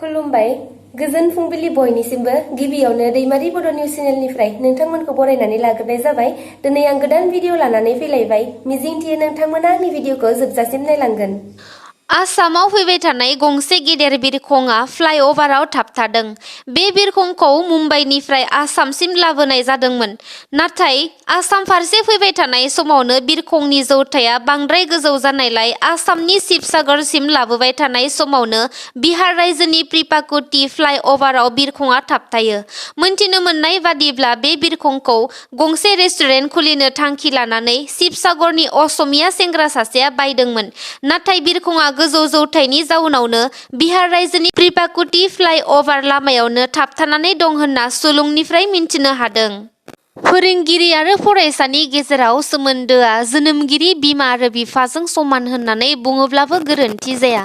खुलुमबाय गोजोन फुंबिलि बयनिसिमबो गिबियावनो दैमारि बड' निउज चेनेलनिफ्राय नोंथांमोनखौ बरायनानै लाग्रोनाय जाबाय। दिनै आं गोदान भिडिअ लानानै फैलायबाय। मिजिंथियो नोंथांमोना आंनि भिडिअखौ जोबजासिम नायलांगोन। आसामाव फैबाय थानाय गंसे गेदेर बिरखंआ फ्लाइअभाराव थाबथादों। बे बिरखंखौ मुम्बाइनिफ्राय आसामसिम लाबोनाय जादोंमोन। नाथाय आसाम फारसे फैबाय थानाय समावनो बिरखंनि जौथाया बांद्राय गोजौ जानायलाय आसामनि शिबसागरसिम लाबोबाय थानाय समावनो बिहार रायजोनि त्रिपाकुटी फ्लाइअभाराव बिरखंआ थाबथायो। मोनथिनो मोननाय बादिब्ला बे बिरखंखौ गंसे रेस्टुरेन्ट खुलिनो थांखि लानानै शिबसागरनि असमिया सेंग्रा सासेया बायदोंमोन। नाथाय बिरखंआ गोजौ जौथायनि जाउनावनो बिहार रायजोनि त्रिपाकुटी फ्लाइअभार लामायावनो थाबथानानै दं होनना सुलुंनिफ्राय मिन्थिनो हादों। फोरोंगिरि आरो फरायसानि गेजेराव सोमोन्दोआ जोनोमगिरि बिमा आरो बिफाजों समान होननानै बुङोब्लाबो गोरोन्थि जाया।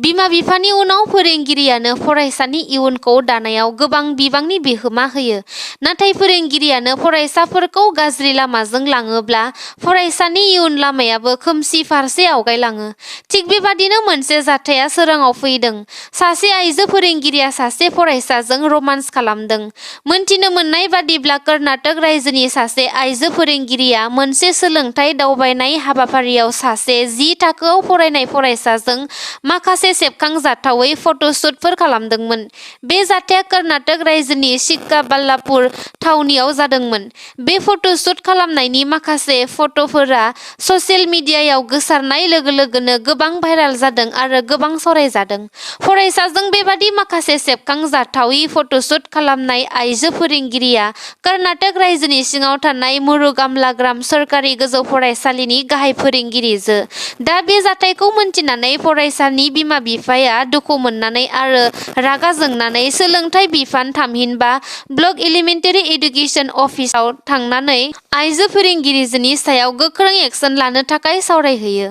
बिमा बिफानि उनाव फोरोंगिरियानो फरायसानि इयुनखौ दानायाव गोबां बिबांनि बिहोमा होयो। नाथाय फोरोंगिरियानो फरायसाफोरखौ गाज्रि लामाजों लाङोब्ला फरायसानि इयुन लामायाबो खोमसि फारसे आवगायलाङो। थिग बेबादिनो मोनसे जाथाया सोराङाव फैदों। सासे आइजो फोरोंगिरिया सासे फरायसाजों रमान्स खालामदों। मोनथिनो मोननाय बादिब्ला कर्नाटक रायजोनि सासे आइजो फोरोंगिरिया मोनसे सोलोंथाइ दावबायनाय हाबाफारियाव सासे 10 थाखोआव फरायनाय फरायसाजों माखासे सेबखांजाथावै फट'शुटफोर खालामदोंमोन। बे जाथाया कर्नाटक रायजोनि चिक्काबाल्लापुर थावनियाव जादोंमोन। बे फट'शुट खालामनायनि माखासे फट'फोरा ससियेल मिडियायाव गोसारनाय लोगो लोगोनो गोबां भाइराल जादों आरो गोबां सावरायजादों। फरायसाजों बेबादि माखासे सेबखांजाथावै फट'शुट खालामनाय आइजो फोरोंगिरिया कर्नाटक रायजोनि सिङाव थानाय मुरुगामलाग्राम सोरखारि गोजौ फरायसालिनि गाहाय फोरोंगिरिजो। दा बे जाथायखौ मोनथिनानै फरायसानि बिमा बिफाया दुखु मोननानै आरो रागा जोंनानै सोलोंथाइ बिफान थामहिनबा ब्लक एलिमेन्टारि एडुकेसन अफिसाव थांनानै आइजो फोरोंगिरिजोनि सायाव गोख्रों एक्सन लानो थाखाय सावरायहैयो।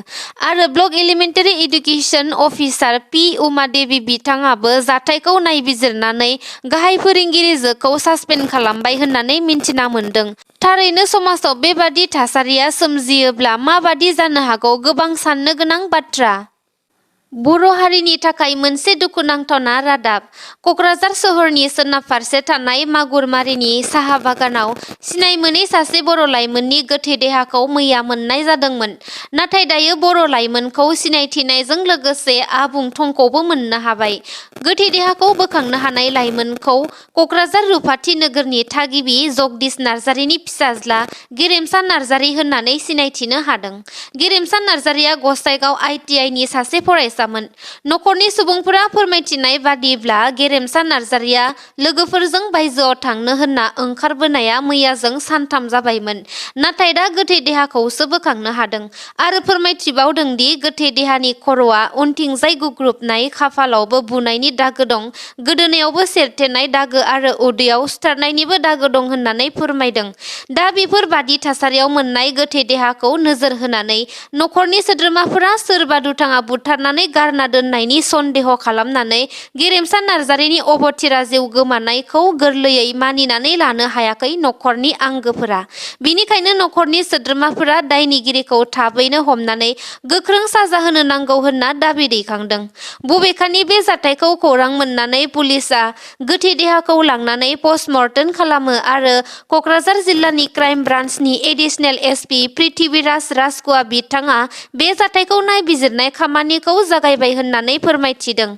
आरो block elementary education officer P उमा देबि बिथाङाबो जाथायखौ नायबिजिरनानै गाहाय फोरोंगिरिजोखौ सासपेन्ड खालामबाय होननानै मिन्थिना मोन्दों। थारैनो समाजाव बेबादि थासारिया सोमजियोब्ला माबादि जानो हागौ गोबां साननो गोनां बाथ्रा। बर' हारिनि थाखाय मोनसे दुखुनांथावना रादाब। क'क्राझार सोहोरनि सोनाब फारसे थानाय मागुरमारिनि साहा बागानाव सिनाय मोनै सासे बर' लाइमोननि गोथै देहाखौ मैया मोननाय जादोंमोन। नाथाय दायो बर' लाइमोनखौ सिनायथिनायजों लोगोसे आबुं थंखौबो मोननो हाबाय। गोथै देहाखौ बोखांनो हानाय लाइमोनखौ क'क्राझार रुपाथि नोगोरनि थागिबि जगदीश नार्जारिनि फिसाज्ला गेरेमसा नार्जारि होननानै सिनायथिनो हादों। गेरेमसा नार्जारिया गसाइगाव ITI नि सासे फरायसामोन। नखरनि सुबुंफोरा फोरमायथिनाय बादिब्ला गेरेमसा नार्जारिया लोगोफोरजों बायजोआव थांनो होनना ओंखारबोनाया मैयाजों सानथाम जाबायमोन। नाथाय दा गोथै देहाखौसो बोखांनो हादों। आरो फोरमायथिबावदोंदि गोथै देहानि खर'आ उनथिंजाय गुग्रुबनाय, खाफालावबो बुनायनि दागो दं, गोदोनायावबो सेरथेनाय दागो आरो उदैयाव सुथारनायनिबो दागो दं होननानै फोरमायदों। दा बेफोरबादि थासारियाव मोननाय गोथै देहाखौ नोजोर होनानै नखरनि सोद्रोमाफोरा सोरबा दुथाङा बुथारनानै गारना दोननायनि सन्देह खालामनानै गेरेमसा नार्जारिनि अबथिरा जिउ गोमानायखौ गोरलैयै मानिनानै लानो हायाखै नखरनि आंगोफोरा। बिनिखायनो नखरनि सोद्रोमाफोरा दायनिगिरिखौ थाबैनो हमनानै गोख्रों साजा होनो नांगौ होनना दाबि दैखांदों। बबेखानि बे जाथायखौ खौरां मोननानै पुलिसआ गोथै देहाखौ लांनानै पस्टमर्टेम खालामो आरो क'क्राझार जिल्लानि क्राइम ब्रान्सनि एडिसनेल SP पृथ्वीराज राजखुवा बिथाङा बे जाथायखौ नायबिजिरनाय खामानिखौ जागायबाय होननानै फोरमायथिदों।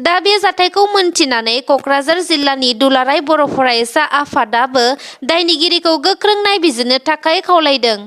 दा बे जाथायखौ मोनथिनानै क'क्राझार जिल्लानि दुलाराय बर' फरायसा आफादाबो दायनिगिरिखौ गोख्रों नायबिजिरनो थाखाय खावलायदों।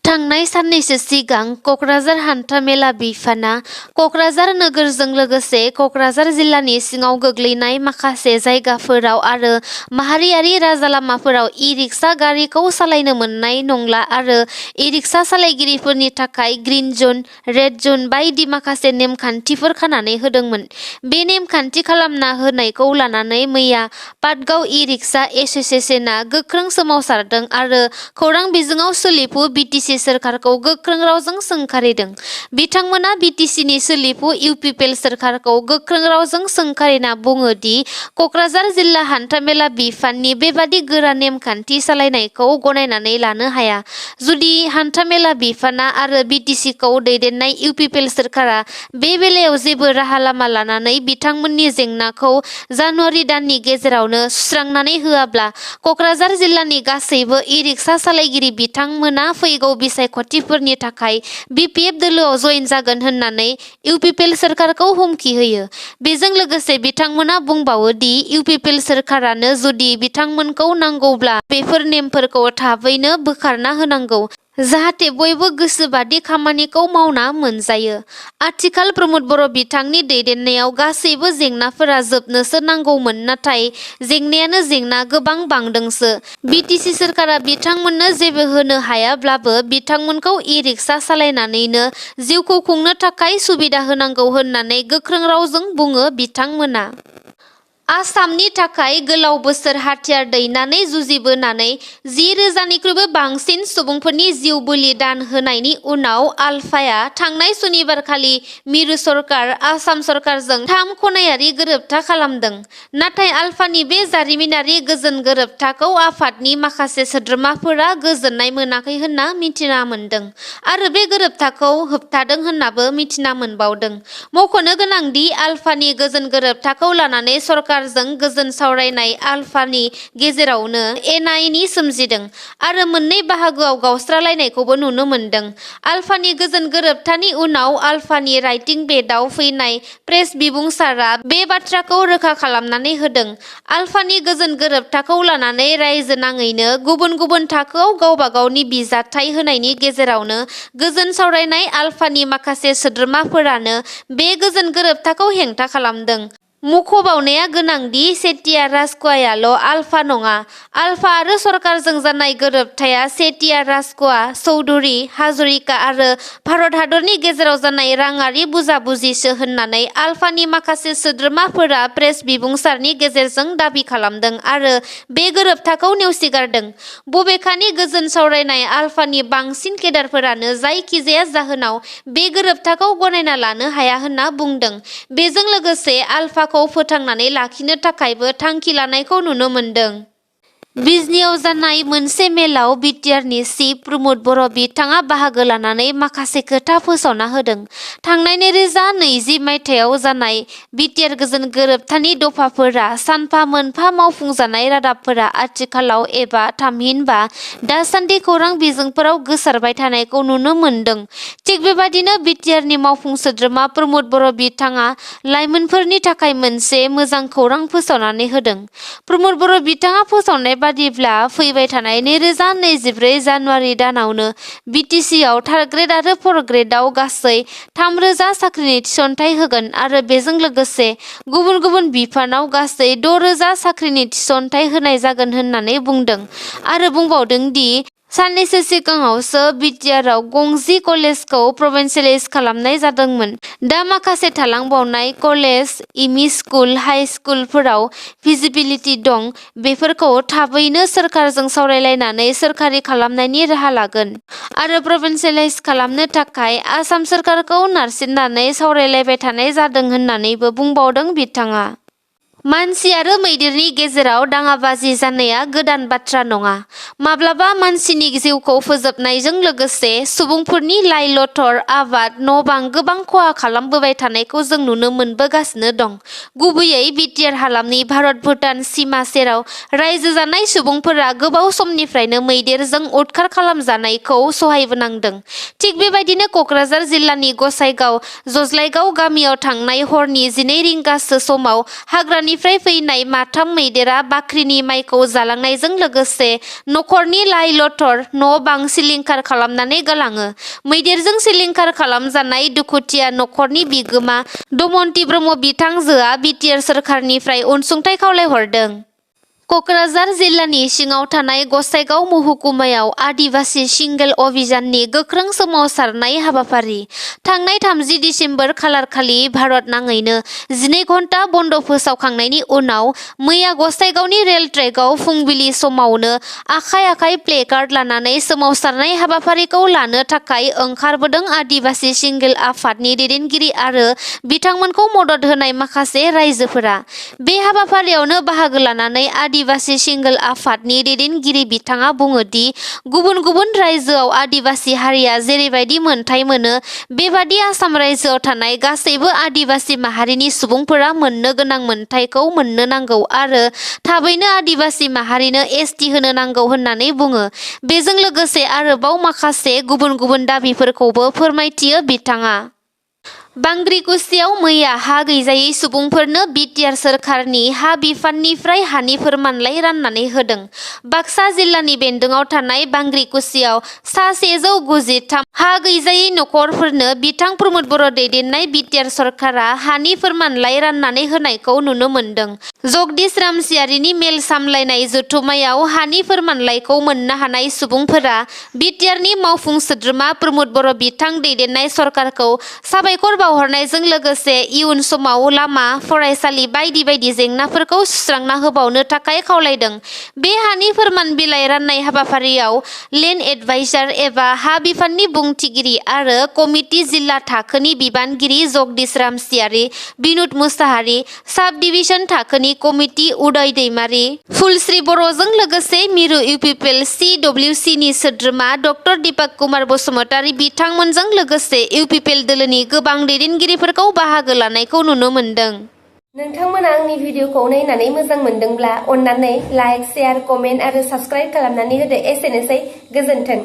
थांनाय साननैसो सिगां क'क्राझार हान्थामेला बिफाना क'क्राझार नोगोरजों लोगोसे क'क्राझार जिल्लानि सिङाव गोग्लैनाय माखासे जायगाफोराव आरो माहारियारि राजालामाफोराव इ-रिक्सा गारिखौ सालायनो मोननाय नंला आरो इ-रिक्सा सालायगिरिफोरनि थाखाय ग्रिन जन, रेड जन बायदि माखासे नेमखान्थिफोर खानानै होदोंमोन। बे नेमखान्थि खालामना होनायखौ लानानै मैया पाटगाव इ-रिक्सा एस'सियेसनआ गोख्रों सोमावसारदों आरो खौरां बिजोङाव सोलिफु BTC बिटिसि सोरखारखौ गोख्रों रावजों सोंखारिदों। बिथांमोना बिटिसिनि सोलिफु इउपिपिएल सोरखारखौ गोख्रों रावजों सोंखारिना बुङो दि कक्राझार जिल्ला हान्थामेला बिफाननि बेबादि गोरा नेमखान्थि सालायनायखौ गनायनानै लानो हाया। जुदि हान्थामेला बिफाना आरो बिटिसिखौ दैदेननाय इउपिपिएल सोरखारा बे बेलायाव जेबो राहा लामा लानानै बिथांमोननि जेंनाखौ जानुवारि दाननि गेजेरावनो सुस्रांनानै होआब्ला कक्राझार जिल्लानि गासैबो इ-रिक्सा सालायगिरि बिथांमोना फैगौ बिसायख'थिफोरनि थाखाय बिपिएफ दोलोआव जयेन जागोन होननानै इउपिपिएल सोरखारखौ हुमखि होयो। बेजों लोगोसे बिथांमोना बुंबावो दि इउपिपिएल सोरखारानो जुदि बिथांमोनखौ नांगौब्ला बेफोर नेमफोरखौ थाबैनो बोखारना होनांगौ, जाहाथे बयबो गोसोबादि खामानिखौ मावना मोनजायो। आथिखाल प्रमोद बर' बिथांनि दैदेननायाव गासैबो जेंनाफोरा जोबनोसो नांगौमोन, नाथाय जेंनायानो जेंना गोबां बांदोंसो। बिटिसि सोरखारा बिथांमोननो जेबो होनो हायाब्लाबो बिथांमोनखौ इ-रिक्सा सालायनानैनो जिउखौ खुंनो थाखाय सुबिदा होनांगौ होननानै गोख्रों रावजों बुङो बिथांमोना। आसामनि थाखाय गोलाव बोसोर हाथियार दैनानै जुजिबोनानै 10,000निख्रुइबो बांसिन सुबुंफोरनि जिउ बोलि दान होनायनि उनाव आलफाया थांनाय सनिबारखालि मिरु सरकार, आसाम सरकारजों 3 खनायारि गोरोबथा खालामदों। नाथाय आलफानि बे जारिमिनारि गोजोन गोरोबथाखौ आफादनि माखासे सोद्रोमाफोरा गोजोननाय मोनाखै होनना मिथिना मोन्दों आरो बे गोरोबथाखौ होबथादों होननाबो मिथिना मोनबावदों। मख'नो गोनांदि आलफानि गोजोन गोरोबथाखौ लानानै सरकारजों गोजोन सावरायनाय आलफानि गेजेरावनो एना-एनि सोमजिदों आरो मोननै बाहागोआव गावस्रालायनायखौबो नुनो मोन्दों। आलफानि गोजोन गोरोबथानि उनाव आलफानि राइटिं बेडआव फैनाय प्रेस बिबुंसारआ बे बाथ्राखौ रोखा खालामनानै होदों। आलफानि गोजोन गोरोबथाखौ लानानै रायजो नाङैनो गुबुन गुबुन थाखोआव गावबा गावनि बिजाथाइ होनायनि गेजेरावनो गोजोन सावरायनाय आलफानि माखासे सोद्रोमाफोरानो बे गोजोन गोरोबथाखौ हेंथा खालामदों। मख'बावनाया गोनांदि चेतिया राजख'आयाल' आलफा नङा। आलफा आरो सरकारजों जानाय गोरोबथाया चेतिया राजख'आ, चौधुरी, हाजरिका आरो भारत हादरनि गेजेराव जानाय राङारि बुजा-बुजिसो होननानै आलफानि माखासे सोद्रोमाफोरा प्रेस बिबुंसारनि गेजेरजों दाबि खालामदों आरो बे गोरोबथाखौ नेवसिगारदों। बबेखानि गोजोन सावरायनाय आलफानि बांसिन केडारफोरानो जायखिजाया जाहोनाव बे गोरोबथाखौ गनायना लानो हाया होनना बुंदों। बेजों लोगोसे आलफाखौ फोथांनानै लाखिनो थाखायबो थांखि लानायखौ नुनो मोन्दों। बिजनीआव जानाय मोनसे मेलाव बिटिआरनि चिफ प्रमोद बर' बिथाङा बाहागो लानानै माखासे खोथा फोसावना होदों। थांनाय 2020 मायथाइयाव जानाय बिटिआर गोजोन गोरोबथानि दफाफोरा सानफा मोनफा मावफुंजानाय रादाबफोरा आथिखालाव एबा थामहिनबा दासान्दि खौरां बिजोंफोराव गोसारबाय थानायखौ नुनो मोन्दों। थिग बेबादिनो बिटिआरनि मावफुं सोद्रोमा प्रमोद बर' बिथाङा लाइमोनफोरनि थाखाय मोनसे मोजां खौरां फोसावनानै होदों। प्रमोद बर' बिथाङा फोसावनाय बादिब्ला फैबाय थानाय 2024 जानुवारि दानावनो बिटिसिआव थार्ड ग्रेड आरो फर्थ ग्रेडआव गासै 3,000 साख्रिनि थिसनथाइ होगोन आरो बेजों लोगोसे गुबुन गुबुन बिफानाव गासै 6,000 साख्रिनि थिसनथाइ होनाय जागोन होननानै बुंदों आरो बुंबावदों दि साननैसो सिगाङावसो बिटिआरआव गंजि कलेजखौ प्रभिन्सियेलाइज खालामनाय जादोंमोन। दा माखासे थालांबावनाय कलेज, एमइ स्कुल, हाइ स्कुलफोराव फिजिबिलिटि दं। बेफोरखौ थाबैनो सोरखारजों सावरायलायनानै सोरखारि खालामनायनि राहा लागोन आरो प्रभिन्सियेलाइज खालामनो थाखाय आसाम सोरखारखौ नारसिननानै सावरायलायबाय थानाय जादों होननानैबो बुंबावदों बिथाङा। मानसि आरो मैदेरनि गेजेराव दाङाबाजि जानाया गोदान बाथ्रा नङा। माब्लाबा मानसिनि जिउखौ फोजोबनायजों लोगोसे सुबुंफोरनि लाइ-लथर, आबाद, न'-बां गोबां खहा खालामबोबाय थानायखौ जों नुनो मोनबोगासिनो दं। गुबैयै बिटिआर हालामनि भारत-भुटान सिमा सेराव रायजो जानाय सुबुंफोरा गोबाव समनिफ्रायनो मैदेरजों उदखार खालामजानायखौ सहायबोनांदों। थिग बेबायदिनो कक्राझार जिल्लानि गसाइगाव जज्लायगाव गामियाव थांनाय हरनि 12 रिंगासो समाव हाग्रानिफ्राय फैनाय माथाम मैदेरा बाख्रिनि माइखौ जालांनायजों लोगोसे नखरनि लाइ-लथर, न'-बां सिलिंखार खालामनानै गालाङो। मैदेरजों सिलिंखार खालामजानाय दुखुथिया नखरनि बिगोमा दमयन्ती ब्रह्म बिथांजोआ बिटिआर सोरखारनिफ्राय अनसुंथाइ खावलायहरदों। क'क्राझार जिल्लानि सिङाव थानाय गसाइगाव महकुमायाव आदिबासि सिंगेल अभियाननि गोख्रों सोमावसारनाय हाबाफारि थांनाय 30 दिसेम्बर खालारखालि भारत नाङैनो 12 घन्टा बन्द फोसावखांनायनि उनाव मैया गसाइगावनि रेल ट्रेकआव फुंबिलि समावनो आखाइ प्लेकार्ड लानानै सोमावसारनाय हाबाफारिखौ लानो थाखाय ओंखारबोदों आदिबासि सिंगेल आफादनि दैदेनगिरि आरो बिथांमोनखौ मदद होनाय माखासे रायजोफोरा। बे हाबाफारियावनो बाहागो लानानै आदिबासि सिंगेल आफादनि दैदेनगिरि बिथाङा बुङो दि गुबुन गुबुन रायजोआव आदिबासि हारिया जेरैबायदि मोनथाय मोनो बेबादि आसाम रायजोआव थानाय गासैबो आदिबासि माहारिनि सुबुंफोरा मोननो गोनां मोनथायखौ मोननो नांगौ आरो थाबैनो आदिबासि माहारिनो एसटि होनो नांगौ होननानै बुङो। बेजों लोगोसे आरोबाव माखासे गुबुन गुबुन दाबिफोरखौबो फोरमायथियो बिथाङा। बांग्रिकुसियाव मैया हा गैजायै सुबुंफोरनो बिटिआर सोरखारनि हा बिफाननिफ्राय हानि फोरमानलाइ राननानै होदों। बाक्सा जिल्लानि बेन्दोंआव थानाय बांग्रिकुसियाव सा 193 हा गैजायै नखरफोरनो बिथां प्रमद बर' दैदेननाय बिटिआर सरकारा हानि फोरमानलाइ राननानै होनायखौ नुनो मोन्दों। जगदीश रामसियारिनि मेल सामलायनाय जथुम्मायाव हानि फोरमानलाइखौ मोननो हानाय सुबुंफोरा बिटिआरनि मावफुं सोद्रोमा प्रमद बर' बिथां दैदेननाय सरकारखौ साबायखर बावहरनायजों लोगोसे इयुन समाव लामा, फरायसालि बायदि बायदि जेंनाफोरखौ सुस्रांना होबावनो थाखाय खावलायदों। बे हानि फोरमान बिलाइ राननाय हाबाफारियाव लेन्ड एडभाइजार एबा हा बिफाननि बुंथिगिरि आरो कमिटि जिल्ला थाखोनि बिबानगिरि जगदीश रामसियारि, बिनुत मुसाहारि, साब डिभिजन थाखोनि कमिटि उदय दैमारि, फुलश्री बर'जों लोगोसे मिरु इउपिपिएल CWCनि सोद्रोमा डक्टर दीपक कुमार बसुमतारी बिथांमोनजों लोगोसे इउपिपिएल दोलोनि गोबां दैदेनगिरिफोरखौ बाहागो लानायखौ नुनो मोन्दों। नोंथांमोना आंनि भिडिअखौ नायनानै मोजां मोनदोंब्ला अन्नानै लाइक, शेयार, कमेन्ट आरो साबस्क्राइब खालामनानै होदो। एसेनोसै, गोजोन्थों।